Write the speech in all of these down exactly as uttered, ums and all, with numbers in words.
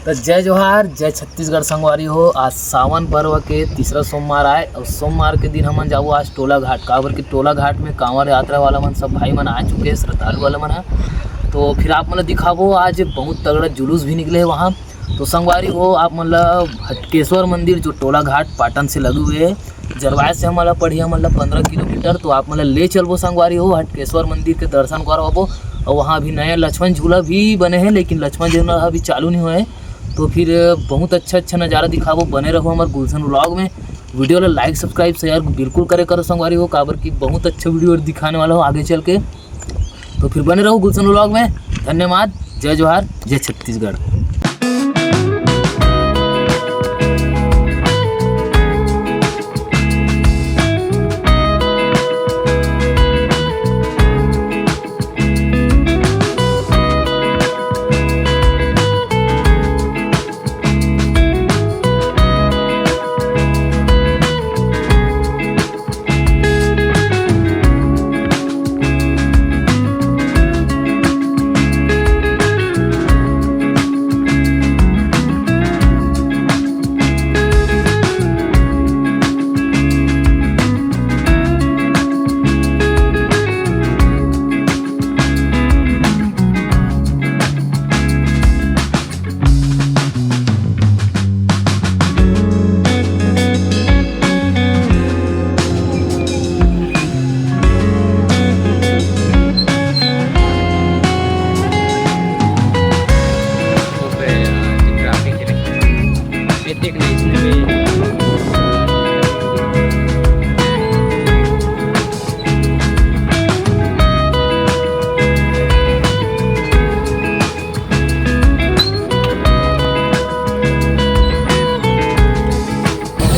जय जोहार, जय छत्तीसगढ़ संगवारी हो। आज सावन पर्व के तीसरा सोमवार आय अउ सोमवार के दिन हमन जाबो आज टोला घाट, काबर कि टोला घाट में कांवर यात्रा वाला मन सब भाई मन आ चुके हैं, श्रद्धालु वाला मन ह। तो फिर आप मन ल दिखाबो, आज बहुत तगड़ा जुलूस भी निकले है वहाँ। तो संगवारी हो, आप मन ल हटकेश्वर मंदिर जो टोला घाट पाटन से लगे हुए है, जरवाय से हमन ल पड़ही हमन ल पंद्रह किलोमीटर। तो आप मन ल ले चलबो संगवारी हो, हटकेश्वर मंदिर के दर्शन करवाबो। और वहाँ अभी नया लक्ष्मण झूला भी बने है, लेकिन लक्ष्मण झूला अभी चालू नहीं हुआ है। तो फिर बहुत अच्छा अच्छा नज़ारा दिखाबो, बने रहो हमारे गुलशन व्लॉग में। वीडियो ला लाइक, सब्सक्राइब, शेयर बिल्कुल करे करो संगवारी हो, काबर कि बहुत अच्छा वीडियो दिखाने वाला हो आगे चल के। तो फिर बने रहो गुलशन व्लॉग में। धन्यवाद। जय जोहार, जय छत्तीसगढ़।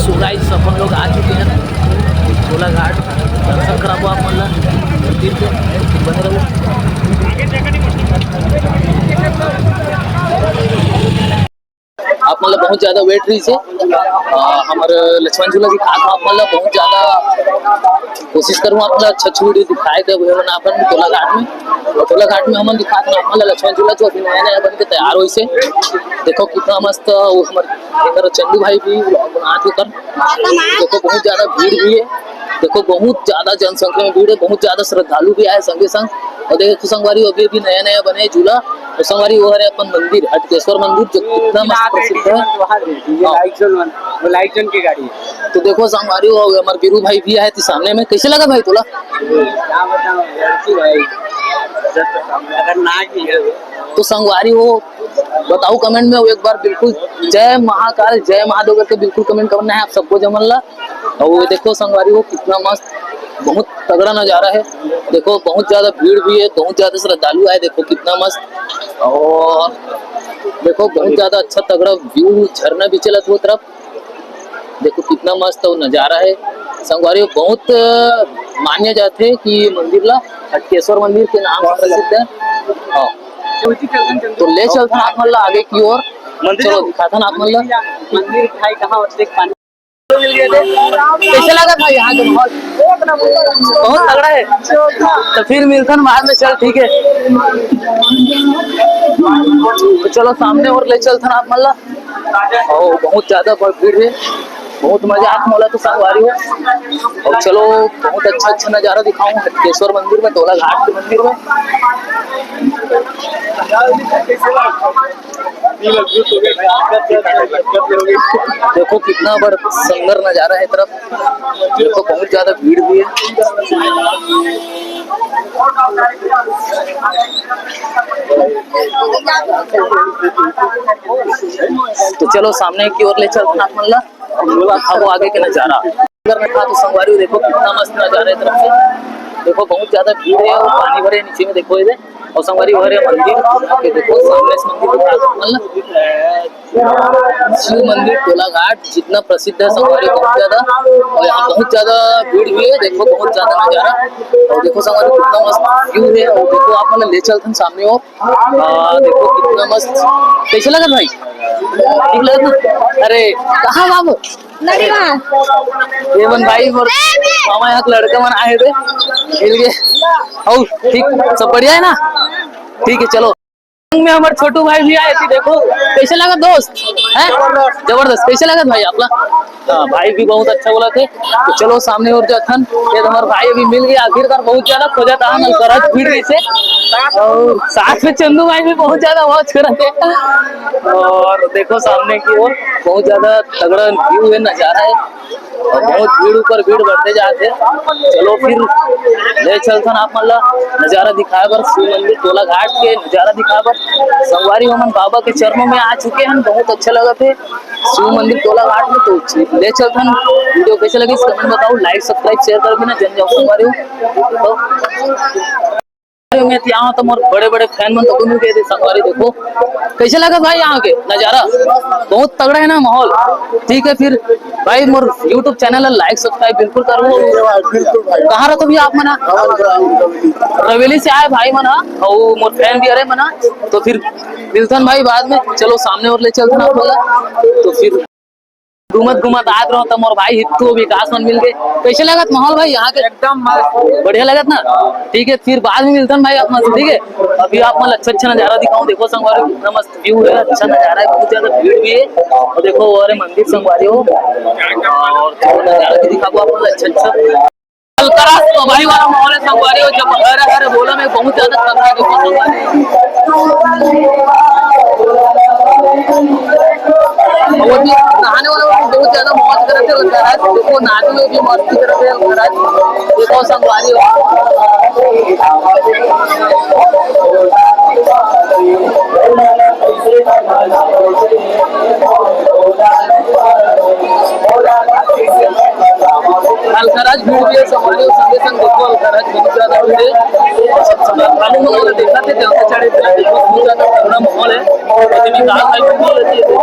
तो गाइस, अपन लोग आ चुके हैं टोला घाट। दर्शन कराबो आप मन ला मंदिर के, बने रहो। आप मन ला बहुत ज्यादा वेट रही से, आ, हमर लक्ष्मण झूला दिखा था आप मन ला बहुत ज्यादा। कोशिश करूँ आप मन ला अच्छा अच्छा वीडियो दिखाए के, वही मन अपन टोला घाट में, और टोला घाट में हमन दिखा था आप मन ला लक्ष्मण झूला जो अभी नया नया बन के तैयार होइसे। देखो कितना मस्त, वो हमर एकर चंदू भाई भी vlog बनात हे ओकर। देखो बहुत ज्यादा भीड़ भी है, देखो बहुत ज्यादा जनसंख्या में भीड़ है, बहुत ज्यादा श्रद्धालु भी आए संगे संग। और देखो संगवारी, अभी अभी नया नया बने है झूला। तो संगवारी, वो हरे अपन मंदिर, हटकेश्वर मंदिर, जो कितना मस्त प्रसिद्ध है। ये हाँ। लाइट जोन वाला, वो लाइट जोन की गाड़ी है। तो देखो संगवारी, वो हमारे बीरू भाई भी आए थे सामने में। कैसे लगा भाई तोला? क्या बताऊं, लड़की भाई, खतरनाक ही है। तो संगवारी, वो बताओ कमेंट में, वो एक बार बिल्कुल जय महाकाल, जय महादेव करके बिल्कुल कमेंट करना है आप सबको जमन ला। और वो देखो संगवारी, वो कितना मस्त, बहुत तगड़ा नज़ारा है। देखो बहुत ज़्यादा भीड़ भी है, बहुत ज़्यादा श्रद्धालु आए। देखो कितना मस्त, और देखो बहुत ज़्यादा अच्छा तगड़ा व्यू, झरना भी चलत वो तरफ। देखो कितना मस्त वो नज़ारा है संगवारी। बहुत मान्य जाते है कि मंदिर ला हटकेश्वर मंदिर के नाम से प्रसिद्ध है। हाँ, तो ले चलते हैं आप मन ला आगे की ओर। मंदिर चलो, दिखाता ना आप मन ला। मंदिर भाई कहाँ होते, पानी कैसे लगा था यहाँ का माहौल? बहुत तगड़ा है। तो फिर मिलता ना बाद में, चल ठीक है। तो चलो सामने और ले चलता ना आप मन ला। ओ, बहुत ज्यादा भीड़ है, बहुत मजा आप मन ला तो संगवारी हो। और चलो, बहुत अच्छा अच्छा नजारा दिखाऊं हटकेश्वर मंदिर में, टोला घाट के मंदिर में। देखो कितना बड़ सुंदर नजारा है तरफ। देखो बहुत ज्यादा भीड़ भी है। तो चलो सामने की ओर ले चलते हैं आप मन ला। अब आगे के नजारा अगर मैं था तो संगवारी देखो कितना मस्त नजारा है तरफ से। देखो बहुत ज्यादा भीड़ है और पानी भरे नीचे में, देखो इधर। और संगवारी भरे मंदिर, ये देखो सामने से मंदिर दिख रहा है आप मन ला। शिव मंदिर टोला घाट जितना प्रसिद्ध है संगवारी बहुत ज्यादा, और यहाँ बहुत ज्यादा भीड़ भी है। देखो बहुत ज्यादा नजारा, और देखो संगवारी कितना मस्त व्यू है। और देखो आप मन ला ले चलते हैं सामने और आ, देखो कितना मस्त। कैसे लगा भाई? ठीक लगा था? अरे कहाँ बाबू? अरे, ये मन भाई मोर मामा यहाँ के लड़का मन आए थे, मिल गए। और ठीक, सब बढ़िया है ना? ठीक है, चलो। संग में हमर छोटू भाई भी आए थे। देखो कैसे लगा दोस्त, हैं? जबरदस्त। कैसे लगा भाई आपला? हाँ, भाई भी बहुत अच्छा बोला थे। तो चलो सामने और जाथन, ये तो हमारे भाई अभी मिल गया आखिरकार। बहुत ज्यादा खोजा था हम, करत भीड़ से, और साथ में चंदू भाई भी बहुत ज्यादा मौज करत थे। और देखो सामने की ओर बहुत ज्यादा तगड़ा व्यू है, नजारा है। और बहुत भीड़ ऊपर भीड़ बढ़ते जाते। चलो फिर ले चलथन आप मन ला नजारा दिखाए बर, शिव मंदिर टोला घाट के नजारा दिखाए बर। संगवारी हमन बाबा के चरणों में आ चुके हैं, बहुत अच्छा लगत है शिव मंदिर टोला घाट में। तो ले चलथन। वीडियो कैसे लगी कमेंट बताओ, लाइक सब्सक्राइब शेयर कर देना, जन जाओ संगवारी हो। तो में यहाँ तो मोर बड़े बड़े फैन मन तो कौन कह दे संगवारी। देखो कैसे लगा भाई यहाँ के नजारा, बहुत तगड़ा है ना माहौल। ठीक है फिर भाई, मोर YouTube चैनल है, लाइक सब्सक्राइब बिल्कुल करो। बिल्कुल भाई। कहाँ रहते भी आप मन हा? रवेली से आए भाई मन हा, और मोर फैन भी अरे मन हा। तो फिर मिलथन भाई बाद में। चलो सामने और ले चलथन आप लोग। तो फिर घूमत घूमत आत रहो तो मोर भाई हित्तू विकास मन मिल गए। कैसे लगत माहौल भाई यहाँ के? एकदम मस्त। बढ़िया लगत ना? ठीक है, फिर बाद में मिलथन भाई आप मन से, ठीक है? अभी आप मन अच्छा अच्छा नजारा दिखाऊं। देखो संगवारी, कितना मस्त व्यू है, अच्छा नजारा है, बहुत ज्यादा भीड़ भी है। और देखो, वो अरे मंदिर संगवारी हो, और नजारा भी दिखाबो आप मन अच्छा अच्छा। अलकराज तो भाई वाला माहौल है संगवारी हो, जब हर हर बोला में बहुत ज्यादा तगड़ा है, देखो संगवारी। वो भी नहाने वाला भी बहुत ज्यादा मौज करते हैं, अलकराज देखो, नहाते हुए भी मस्ती करते हैं अलकराज। देखो संगवारी हो। अलकराज भीड़ भी है, संगवारी हो, संगे संग देखो, अलकराज बहुत ज्यादा भीड़ है। सब श्रद्धालु मन ओला देखत हे, जल्दी चढ़े थे, बहुत ज्यादा तगड़ा माहौल है। और इतनी गाल भाई भी बोल रही है, देखो।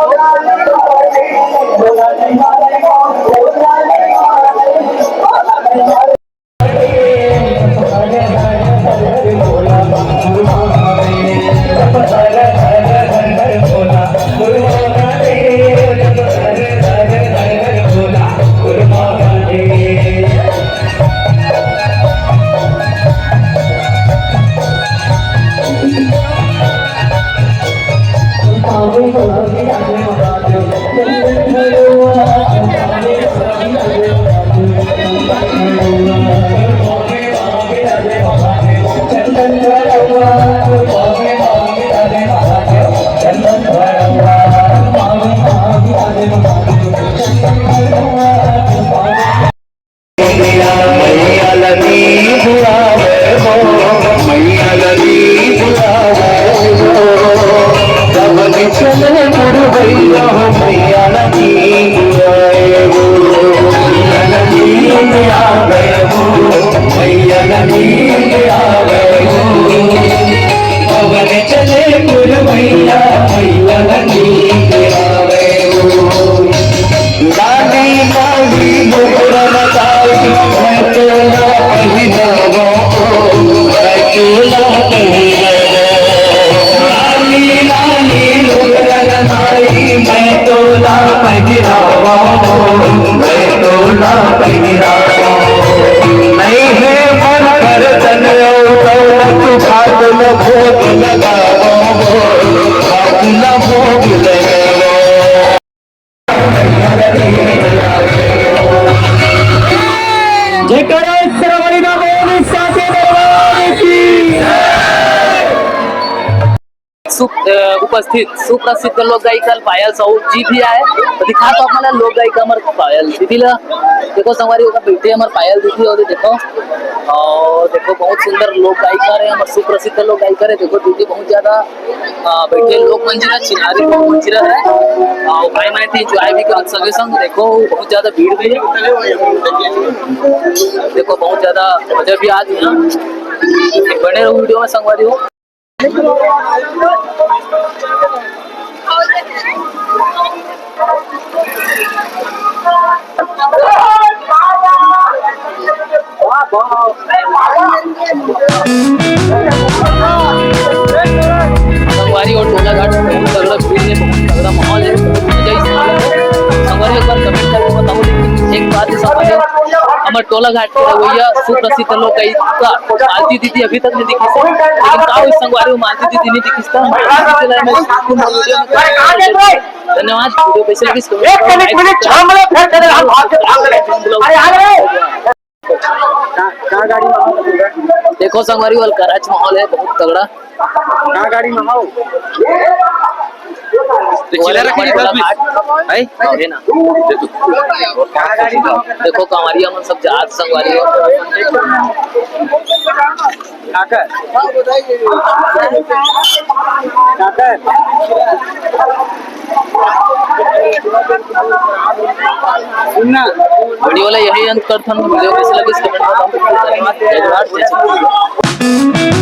जयकारा श्रवणी बाबा साचे दरबार की। सु-, अ, उपस्थित सुप्रसिद्ध लोक गायिका पायल साहू जी भी आए, तो दिखा तो अपना लोक गायिका हमर पायल दीदी ला। देखो संगवारी, ओकर बेटी हमर पायल दीदी, और देखो, और देखो बहुत सुंदर लोक गायिका है, हमर सुप्रसिद्ध लोक गायिका है। देखो दीदी बहुत ज्यादा, अ, बैठे लोक मंजीरा, चिन्हारी लोक मंजीरा है। अ, भाई मन एती एंजॉय भी करत संगे संग। देखो बहुत ज्यादा भीड़ भी है, देखो बहुत ज्यादा मजा भी आत हे। बने रहो वीडियो में संगवारी हो। संगवारी और टोला घाट बहुत तगड़ा भीड़ है, बहुत तगड़ा माहौल है। जय श्री राम। संगवारी एक बार कमेंट करके बताओ, लेकिन एक बात है संगवारी, टोला घाट के रवैया सुप्रसिद्ध लोकगायिका मालती दीदी अभी तक नहीं दिखिस हे, लेकिन का होइस संगवारी हो, मालती दीदी नहीं दिखिस त मालती दीदी ला मैं कुछ video में धन्यवाद। Video कैसे लगिस comment एक मिनट, मिनट, छाम ले, फिर तेरे हम भाग के भाग ले। अरे, आ गए। देखो संगवारी हो, अलकरच माहौल है, बहुत तगड़ा। कहाँ गाड़ी में हो? तो चिल्ला रखे हैं, दस बीस। है? हाँ, है ना। देखो, कांवरिया मन सब जात संगवारी हो। काकर? काकर? सुनना। Video ला यही अंत करथन। Video कैसे लगिस comment में बताओ। धन्यवाद। जय जोहार, जय छत्तीसगढ़।